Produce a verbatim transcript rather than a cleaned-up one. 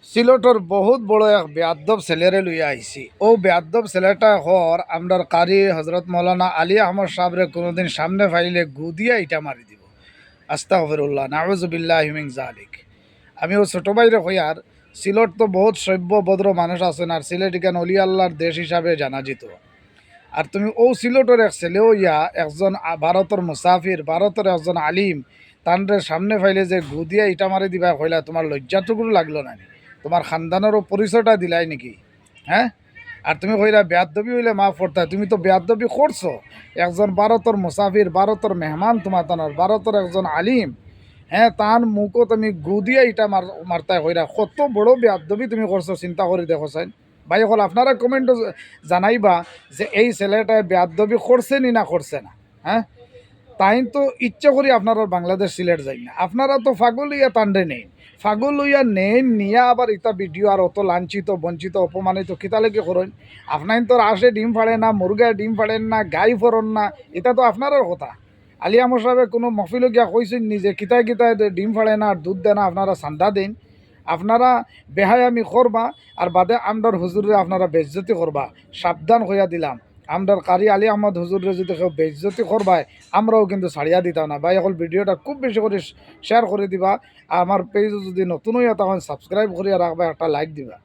সিলটর বহুত বড় এক বেয়াদ্দব ছেলেরে লইয়া আইছি। অউ বেয়াদ্দব ছেলেটা কর আমরার কারি হজরত মৌলানা আলী আহমদ সাবরে কুনুদিন সামনে পাইলে গু দিয়া ইটা মারি দিবো। আস্তাগফিরুল্লাহ, নাউজুবিল্লাহি মিন জালিক। আমি অউ ছোট ভাইরে কইয়ার, সিলট তো বহুত সভ্য ভদ্র মানুষ আছইন, আর সিলট ইখান অলি আল্লার দেশ হিসাবে জানা যেত। আর তুমি অউ সিলটর এক ছেলে অইয়া একজন আ-, ভারতর মুসাফির, ভারতর একজন আলিম, তানরে সামনে পাইলে যে গু দিয়া ইটা মারি দিবায় কইলা, তুমার লজ্জাটুকুর লাগলো না নি? তুমার খানদানরও পরিচয়টা দিলায় নাকি? হ্যাঁ? আর তুমি কইলা বেয়াদ্দবি অইলে মাফ করতায়, তুমি তো বেয়াদ্দবি করছো। একজন ভারতর মুসাফির, ভারতর মেহমান তুমার তানর, ভারতর একজন আলিম, হ্যাঁ, তান মুখো তুমি গু দিয়া ইটা মার-, মারতায় কইলা, কত বড় বেয়াদ্দবি তুমি করছো, চিন্তা করি দেখো চাইন। ভাই অকল, আপনারা comment-ও জানাইবা যে এই ছেলেটায় বেয়াদ্দবি করছে নি না করছে না, হ্যাঁ? তাইন তো ইচ্ছা করি আপনারার বাংলাদেশ সিলেট যাইন না, আপনারা তো পাগল অইয়া তানরে নেইন, পাগল অইয়া নেইন, নিয়া আবার ইতা video আর অত লাঞ্ছিত, বঞ্চিত, অপমানিত কিতা লাগি করইন? আপনাইনতর হাঁসে ডিম ফাড়ে না, মুরগায় ডিম ফাড়ের না, গাই ফরর না, ইতা তো আপনারার কথা। আলী আহমদ সাবে কুনু মহফিলো গিয়া কইছইন নি যে কিতায় কিতায় দে-, ডিম ফাড়ে না আর দুধ দেয় না, আপনারা চান্দা দেইন? আপনারা বেহায়ামি করবা আর বাদে আমরার হুজুররে আপনারা বেইজ্জতি করবা, সাবধান কইয়া দিলাম। আমরার কারি আলী আহমদ হুজুররে যুদি কেউ বেইজ্জতি করবায়, আমরাও কিন্তু ছাড়িয়া দিতাম না। ভাই অকল, video-টা খুব বেশি করি share করি দিবা, আর আমার page-ও যুদি নতুন অইয়া থাকইন subscribe করিয়া রাখবা, একটা like দিবা।